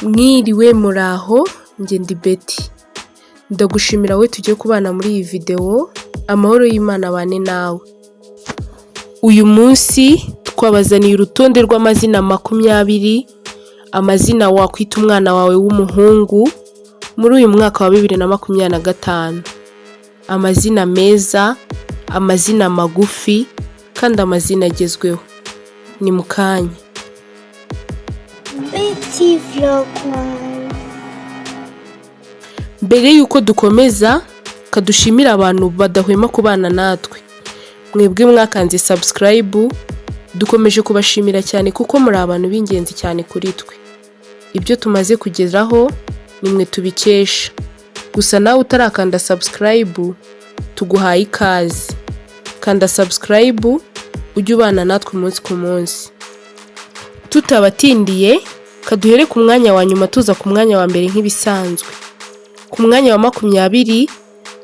Mwiriwe, muraho, njye ndi Betty. Ndagushimira wowe tugiye kubana muri iyi videwo, amahoro y'Imana abane nawe. Uyu munsi twabazaniye urutonde rw'amazina 20, amazina wakwita umwana wawe w'umuhungu muri uyu mwaka wa 2025. Amazina meza, amazina magufi kandi amazina agezweho. Ni mu kanya. Betty Vlog One. Mbere y'uko dukomeza, kadushimire abantu badahwema kubana natwe. Mwebwe mwakanze subscribe, dukomeje kubashimira cyane kuko muri abantu b'ingenzi cyane kuri twe. Ibyo tumaze kugeraho nimwe tubikesha. Gusa nawe utarakanda subscribe, tuguhaye ikaze. Kanda subscribe ujye ubana natwe umunsi ku munsi. Tutabatindiye, kaduhere ku mwanya wa nyuma tuza ku mwanya wa mbere nk'ibisanzwe. Ku mwanya wa 20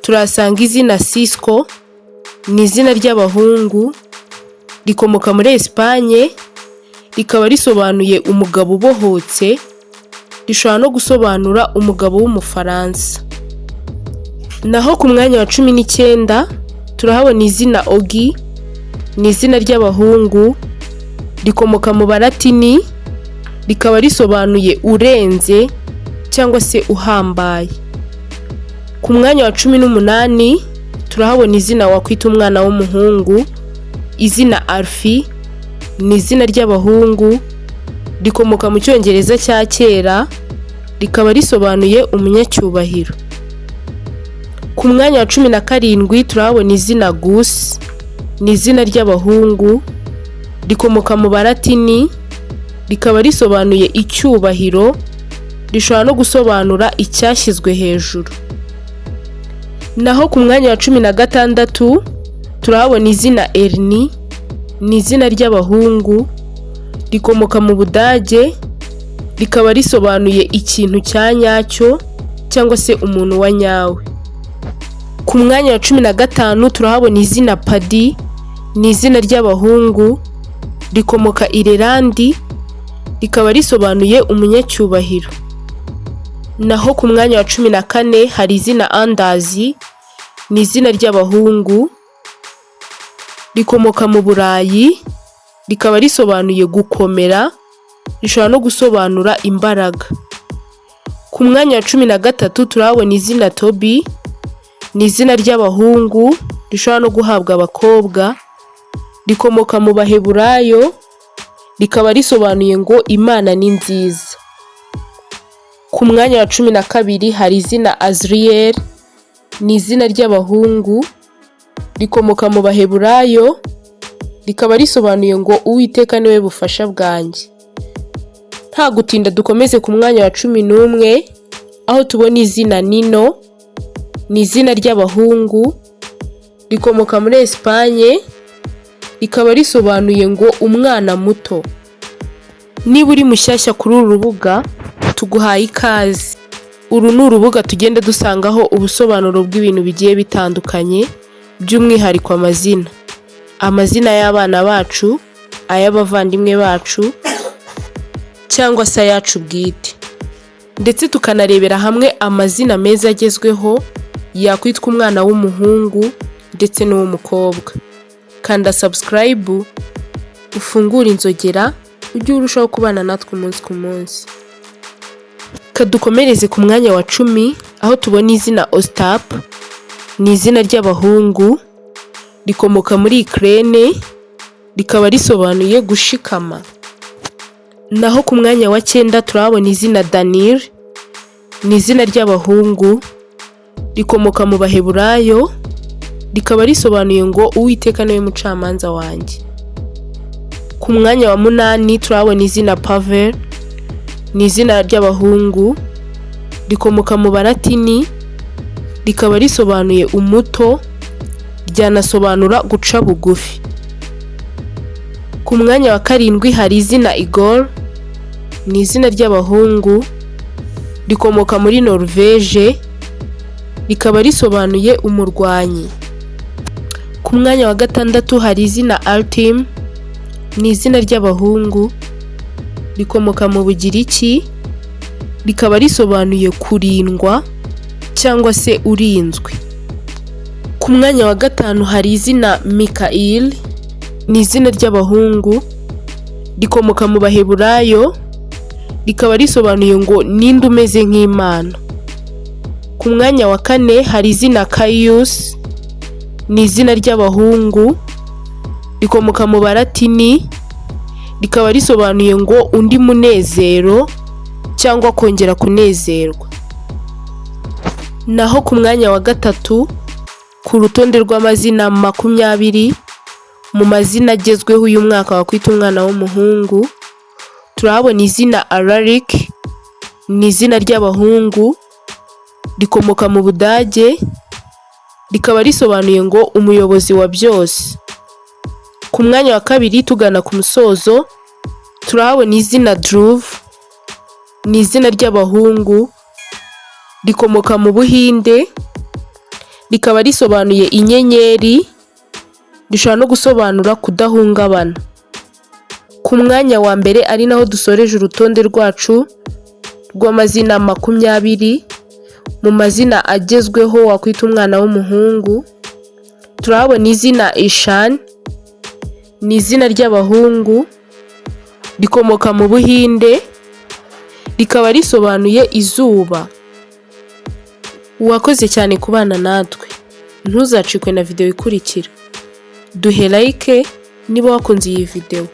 turahasanga izina Cisco, ni izina ry'abahungu, rikomoka muri Esipanye, rikaba risobanuye umugabo ubohotse, rishobora no gusobanura umugabo w'Umufaransa. Naho ku mwanya wa 19 turahabona izina Ogi, ni izina ry'abahungu, rikomoka mu Balatini, rikaba risobanuye urenze cyangwa se uhambaye. Ku mwanya wa 18 turahabona izina wakwita umwana w'umuhungu, izina Alfie, ni izina ry'abahungu, rikomoka mu Cyongereza cya kera, rikaba risobanuye umunyacyubahiro. Ku mwanya wa 17 turahabona izina Gus, ni izina ry'abahungu, rikomoka mu Balatini, rikaba risobanuye icyubahiro, rishobora no gusobanura icyashyizwe hejuru. Naho ku mwanya wa 16 turahabona izina Ernie, ni izina ry'abahungu, rikomoka mu Budage, rikaba risobanuye ikintu cya nyacyo cyangwa se umuntu wa nyawe. Ku mwanya wa 15 turahabona izina Paddy, ni izina ry'abahungu, rikomoka Irelandi, rikaba risobanuye umunyacyubahiro. Naho ku mwanya wa 14 hari izina Anders, ni izina ry'abahungu, rikomoka mu Burayi, rikaba risobanuye gukomera, rishobora no gusobanura imbaraga. Ku mwanya wa 13 turahabona izina Toby, ni izina ry'abahungu, rishobora no guhabwa abakobwa, rikomoka mu Baheburayo, rikaba risobanuye ngo Imana ni nziza. Ku mwanya wa 12 hari izina Azriel, ni izina ry'abahungu, rikomoka mu Baheburayo, rikaba risobanuye ngo Uwiteka niwe bufasha bwanjye. Nta gutinda, dukomeze ku mwanya wa 11 aho tubona izina Nino, ni izina ry'abahungu, rikomoka muri Esipanye, rikaba risobanuye ngo umwana muto. Niba uri mushyashya kuri uru rubuga, tuguhaye ikaze. Uru ni urubuga tugenda dusangaho ubusobanuro bw'ibintu bigiye bitandukanye, by'umwihariko amazina. Amazina y'abana bacu, ay'abavandimwe bacu cyangwa se ayacu bwite. Ndetse tukanarebera hamwe amazina meza agezweho yakwitwa umwana w'umuhungu ndetse n'uw'umukobwa. Kanda subscribe, ufungure inzogera, ujye urushaho kubana natwe umunsi ku munsi. Kadukomereze ku mwanya wa 10 aho tubona izina Ostap, ni izina ry'abahungu, rikomoka muri Ukraine, rikaba risobanuye gushikama. Naho ku mwanya wa cyenda turahabona izina Daniel, ni izina ry'abahungu, rikomoka mu Baheburayo, rikaba risobanuye ngo Uwiteka niwe mucamanza wanjye. Ku mwanya wa munani turahabona izina Pavel, ni izina ry'abahungu, rikomoka mu Balatini, rikaba risobanuye umuto, ryanasobanura guca bugufi. Ku mwanya wa karindwi hari izina Igor, ni izina ry'abahungu, rikomoka muri Norvège, rikaba risobanuye umurwanyi. Ku mwanya wa gatandatu hari izina Artem, ni izina ry'abahungu, rikomoka mu Bugiriki, Rikaba risobanuye kurindwa cyangwa se urinzwe. Ku mwanya wa gatanu hari izina Mikael, ni izina ry'abahungu, rikomoka mu Baheburayo, rikaba risobanuye ngo ninde umeze nk'Imana. Ku mwanya wa kane hari izina Kayus, ni izina ry'abahungu, rikomoka mu Balatini, rikaba risobanuye ngo undi munezero cyangwa kongera kunezerwa. Naho ku mwanya wa gatatu ku rutonde rw'amazina 20 mu mazina agezweho uyu mwaka wakwita umwana w'umuhungu, turahabona izina Alaric, ni izina ry'abahungu, rikomoka mu Budage, rikaba risobanuye ngo umuyobozi wa byose. Ku mwanya wa kabiri, tugana ku musozo, turahabona izina Dhruv, ni izina ry'abahungu, rikomoka mu Buhinde, rikaba risobanuye inyenyeri, rishobora no gusobanura kudahungabana. Ku mwanya wa mbere, ari naho dusoreje urutonde rwacu rw'amazina 20 mu mazina agezweho wakwita umwana w'umuhungu, turahabona izina Ishan, ni izina ry'abahungu, rikomoka mu Buhinde, rikaba risobanuye izuba. Wakoze cyane kubana natwe, ntuzacikwe na videwo ikurikira. Duhe like niba wakunze iyi videwo.